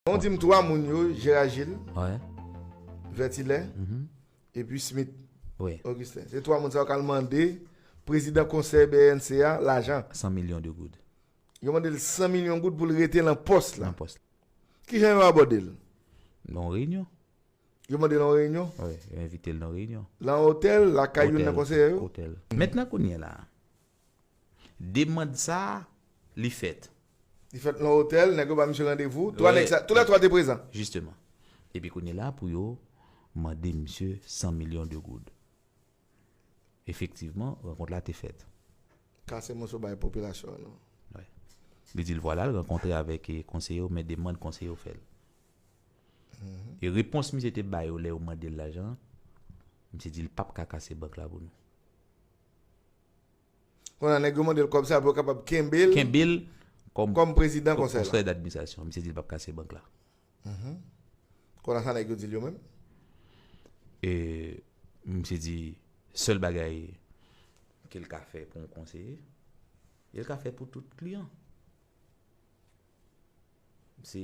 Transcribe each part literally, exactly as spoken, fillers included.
Ou di m twa moun yo, Gérard Gilles, Wè. Vertilè, Mhm. epi Smith Wè. Augustin. Se twa moun sa yo k al mande prezidan konsèy B N C a lajan. San milyon de goud. Yo mande l san milyon goud pou l rete nan pòs la. Nan pòs. Kijan yo abòde l? Nan reyinyon. Yo mande l nan reyinyon. Wi, yo envite l nan reyinyon. Lan otèl, lakay youn nan konseye yo. Otèl. Mentnan kounye la, demann sa, li fèt. Li fèt lan otèl, nèg yo ba misye randevou. Twa nèg sa, tou lè twa te prezan. Jisteman. Epi kounye la, pou yo mande misye san milyon de goud. Efektivman, rankont la te fèt. Kase moso bay popilasyon an non. Wi. Li di l vwala, l rankontre avèk eh, konseye yo, men demann konseye yo fè l. E repons misye te ba yo lè yo mande l lajan, misye di l p ap ka kase bank la pou nou. Kounye a nèg yo mande l kòb sa pou yo kapab kenbe l Kenbe l kòm kòm prezidan konsèy la. Konsèy d'administrasyon. Misye di l p ap kase bank la. Kounye a sa nèg yo di l yo menm. E misye di sèl bagay ke l ka fè pou yon konseye, e l ka fè pou tout kliyan. Se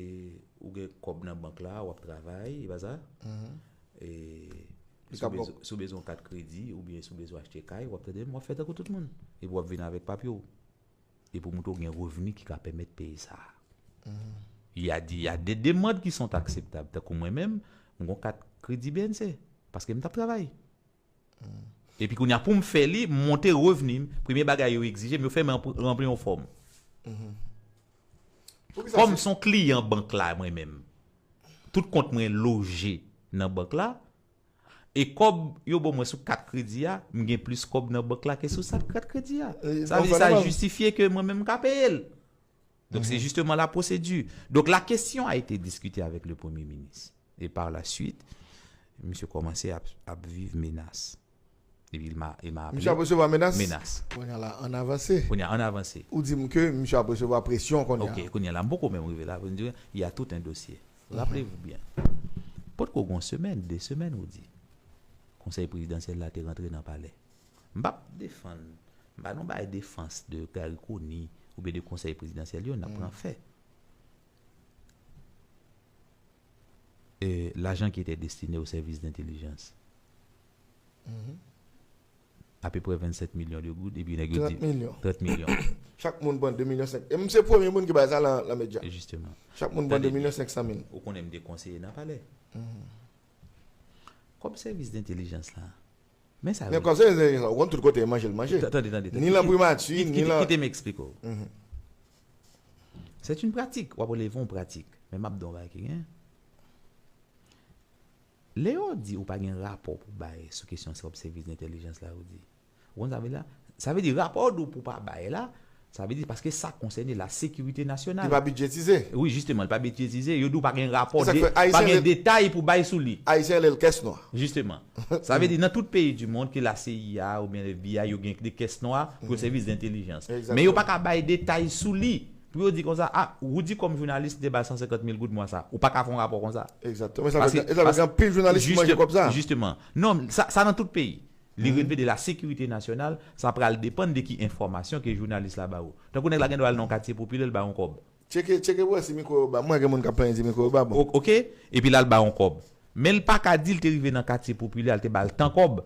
ou gen kòb nan bank la, w ap travay, e pa sa? E Li si ka w bezwen, si w bezwen yon kat kredi oubyen si w bezwen achte kay, w ap tande m, w ap fè tankou tout moun. Epi w ap vin avèk papye w. Epi w montre w gen revni ki ka pèmèt peye sa. Il y a, il y a des demandes qui sont acceptables. Tankou mwen menm, m gon kat kredi B N C. Paske m t ap travay. Epi kounye a pou m fè li, m monte revni m, premye bagay yo egzije m, yo fè m ranpli yon fòm. Kòm m se yon kliyan bank la mwen menm, tout kont mwen loje nan bank la, e kòb yo ban mwen sou kat kredi a, m gen plis kòb nan bank la ke sou sa kat kredi a. Sa vle di sa jistifye ke mwen menm m ka peye l. Donc c'est justement la procédure. Donc la question a été discutée avec le Premier ministre. Et par la suite, misye kòmanse ap, ap viv menas. Epi il m'a, il m'a appelé. Misye ap resevwa menas? Menas. Kounye a la, ann avanse. Kounye a, ann avanse. Ou di m ke misye ap resevwa presyon kounye a. Ok, kounye a la, m poko menm rive la, pou m di, il y a tout un dossier. Rappelez-vous bien. Potko gon semèn, de semèn, ou di. Konsèy prezidansyèl la te rantre nan palè. M p ap defann, m pa nan bay defans de Garry Conille oubyen de konsèy prezidansyèl yo, n ap pran fè. E, l'argent qui était destiné au service d'intelligence. Apeprè vennsenk milyon de goud, epi nèg yo di Trant milyon. Trant milyon. Chak moun pran de milyon senk. E m se premye moun ki bay sa lan, lan medya. Jisteman. Chak moun pran de milyon senk san mil. Ou konnen m te konseye nan palè. Kòb sèvis dentèlijans la. Men sa Men kòb sèvis dentèlijans la, ou konn tout kote manje l manje. Tande, tande, tande. Ni lan primati, ni lan. Kite m eksplike w. C'est une pratique, w ap rele yon pratik. Men m ap di w yon bagay ki gen. Lè yo di ou pa gen rapò pou bay sou kesyon kòb sèvis dentèlijans la, ou di. Ou konn sa vle la? Sa vle di rapò w pou pa bay la, sa vle di paske sa konsène la sécurité nationale. Li pa bidjetize. Wi, jisteman, li pa bidjetize. Yo di w pa gen rapò, pa gen detay pou bay sou li. Ayisyen rele l kès nwa. Jisteman. Sa vle di nan tout peyi di mond, ke la C I A oubyen F B I, yo gen de kès nwa pou yo sèvis dentèlijans. Men yo pa ka bay detay sou li. Pou yo di konsa, a, ou di kòm jounalis, m te ba l san senkant mil goud mwa sa. Ou pa ka fè yon rapò konsa. Egzakteman. E sa fè gen anpil jounalis ki manje kòb sa. Jisteman. Non, sa, sa nan tout peyi. Li relve de la sécurité nationale, sa pral depann de ki enfòmasyon ke jounalis la ba ou. Tankou nèg la gen dwa al nan yon katye popilè, l ba yon kòb. Tcheke, tcheke pou wè si mikwo yo ba. Mwen gen moun k ap plenyen di mikwo yo ba bon. O-, oke, epi l al ba yon kòb. Men l pa ka di l te rive nan katye popilè, l te ba l tan kòb.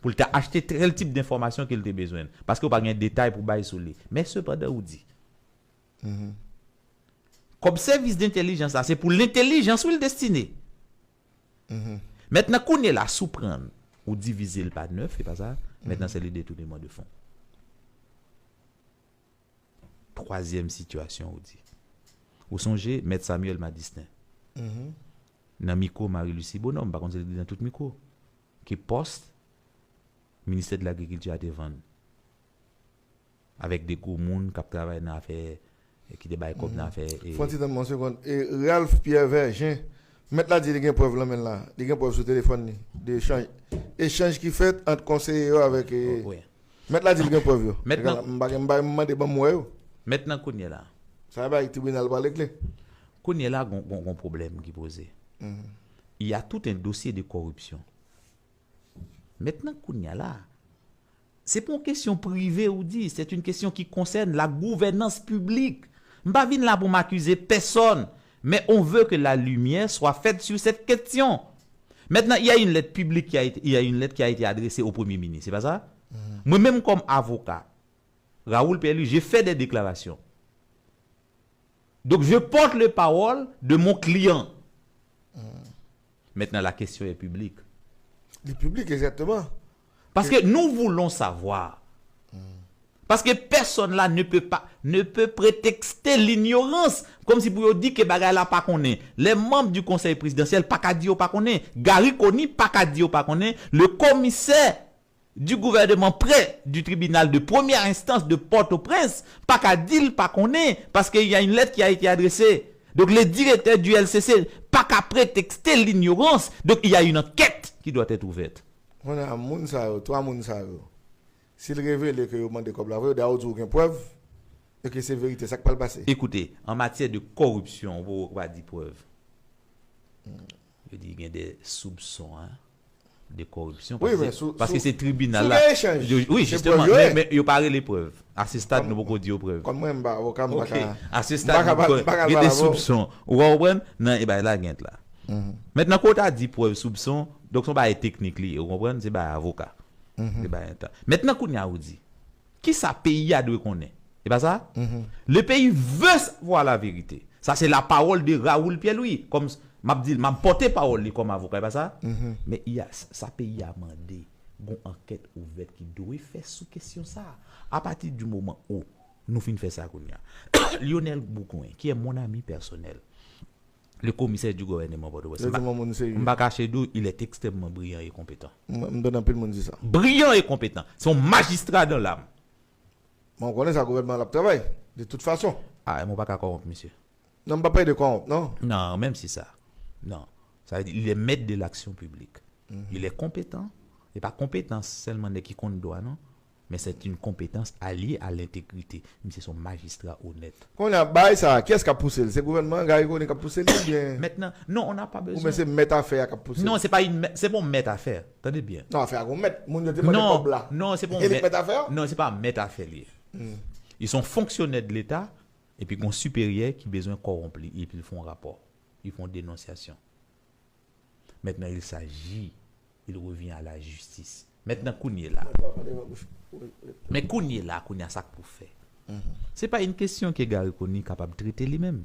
Pou l ta achte tèl tip denfòmasyon ke l te bezwen. Paske w pa gen detay pou bay sou li. Men sepandan ou di. Kòb sèvis dentèlijans la, se pou lentèlijans wi l destine. Mentnan kounye la, si w pran l, ou divize l pa nèf, e pa sa? Mentnan se le détournement de fonds. Twazyèm sitiyasyon ou di. Ou sonje Mèt Samuel Madistin. Nan mikwo Marie Lucie Bonhomme, m pa konn si li nan tout mikwo. Ke pòs Ministè de Lagrikilti a te vann. Avèk de gwo moun k ap travay nan afè, ki te bay kòb nan afè. Fon ti tann mwen yon segonn. E Ralph Pierre Vergin, mèt la di li gen prèv lan men l la. Li gen prèv sou telefòn li. De echanj, echanj ki fèt ant konseye yo avèk. Mèt la di l gen prèv yo. M pa gen, m pa gen, m mande ban m wè yo. Mentnan kounye la. Sa e bagay tribinal pral regle. Kounye la, gon, gon, gon pwoblèm ki poze. Il y a tout un dossier de corruption. Mentnan kounye la, se pa yon kesyon prive ou di, c'est une question qui concerne la gouvernance publique. M pa vin la pou m akize pèsòn. Mais on veut que la lumière soit faite sur cette question. Maintenant, il y a une lettre publique qui a été, il y a une lettre qui a été adressée au Premier ministre, c'est pas ça? Mwen menm kòm avoka, Raoul Pierre-Louis, j'ai fait des déclarations. Donc, je porte les paroles de mon client. Maintenant, la question est publique. Li piblik, egzakteman. Parce que nous voulons savoir. Parce que personne là ne peut pas, ne peut prétexter l'ignorance. Kòmsi pou yo di ke bagay la pa konnen. Les membres du conseil présidentiel pa ka di yo pa konnen. Garry Conille pa ka di yo pa konnen. Le commissaire du gouvernement près du tribunal de première instance de Port-au-Prince pa ka di l pa konnen, parce qu'il y a une lettre qui a été adressée. Donc le directeur du L C C pa ka prétexter l'ignorance. Donc il y a une enquête qui doit être ouverte. Kounye a, moun sa yo, twa moun sa yo, si l revele ke yo mande kòb la vre, dayè ou di ou gen prèv, e ke se verite, sa k pral pase? Écoutez, en matière de corruption, ou pa di prèv. Yo di gen de soupçons, hein, de corruption. Oui, Paske men se- sou- paske sou- se tribinal sou la. gen echanj, Yo- Oui, se justement, prèv yo men, ye. Men yo pa rele prèv. A se stad, nou poko di yo prèv. Kòm mwen, m pa avoka, m pa Ok, ka. A se m stad, pa ka nou pa- ko- m pa ka gen pale de avè w. Soupçon. Ou konprann? Nan e bay la gen la. Mentnan, kou w ta di prèv, soupçon, donk se yon bagay teknik li ye, ou konprann? Se bagay avoka. Se bagay ta. Mentnan, kounye a ou di, kisa peyi a dwe konnen? E pa sa? Le pays veut savoir la vérité. Sa se la parole de Raoul Pierre-Louis. Kòm m ap di l, m ap pòte pawòl li kòm avoka, e pa sa? Men y a, sa peyi a mande, gon ankèt ouvèt ki dwe fè sou kesyon sa. A pati di moman ou nou fin fè sa kounye a. Lionel Bougouin, qui est mon ami personnel, le commissaire du gouvernement Port-au-Prince, Yo m pa- di mwen moun serye. m pa kache di w, il est extrêmement brillant et compétent. Mwen, m tande anpil moun di sa. Brillant et compétent. Se yon majistra dans l'âme. Mwen konnen sa gouvènman l ap travay, de tout fason. Ah, mwen pa ka kòwonp misye. Non, m pa pale de kòwonp, non. Non, menm si sa. Non. Ça veut dire, il est maître de l'action publique. Il est compétent. E pa konpetans sèlman nèg ki konn dwa, non. Men c'est une compétence alliée à l'intégrité. Misye se yon majistra onèt. Kounye a, bagay sa, kiyès k ap pouse l? Se gouvènman Garry Conille k ap pouse l oubyen Maintenant, non, on n'a pas oubyen besoin. Se mèt afè a k ap pouse l? Non, c'est pas une, c'est pas un maître à faire. Tande byen. Non, afè a gon mèt. Moun yo te mande Non, kòb la. Non, c'est pas un E li k maître. Mèt afè a? Non, c'est pas un maître à faire li ye. Ils sont fonctionnaires de l'État, epi gon siperyè ki bezwen kòwonp li, epi l fè yon rapò. Ils font dénonciation. Maintenant, il s'agit, il revient à la justice. Maintenant, kounye la. Men kounye la, kounye a sa k pou fè. Se pa yon kesyon ke Garry Conille kapab trete li menm.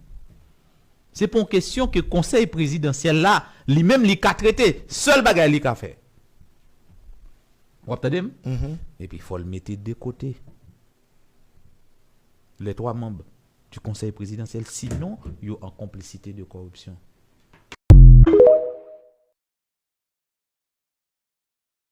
Se pa yon kesyon ke konsèy prezidansyèl la, li menm li ka trete. Sèl bagay li ka fè. W ap tande m? Epi fò l mete de kote les trois membres du conseil présidentiel, sinon yo an konplisite de kòripsyon.